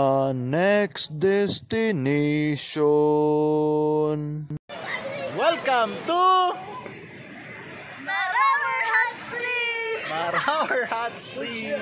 the next destination. Welcome to Marawer Hot Spring! Marawer Hot Spring!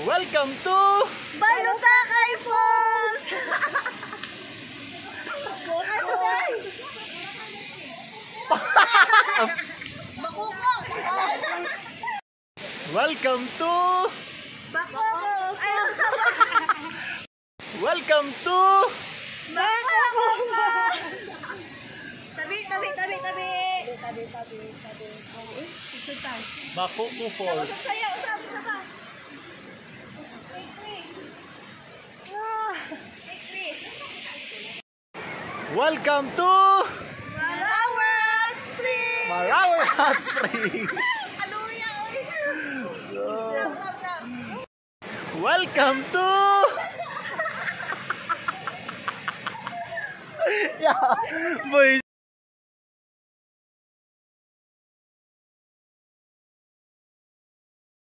Welcome to Balutakay Falls! Bakuko! Welcome to Bakoko! Ayun sa Welcome to Bakoko! Tabi, tabi, tabi, tabi! Tabi, tabi, tabi. Bakuko Falls. Sayaw, usap, usap. Welcome to Marawer Hot Spring! Marawer Hot Spring. Ano yan? Welcome to Yeah, boy.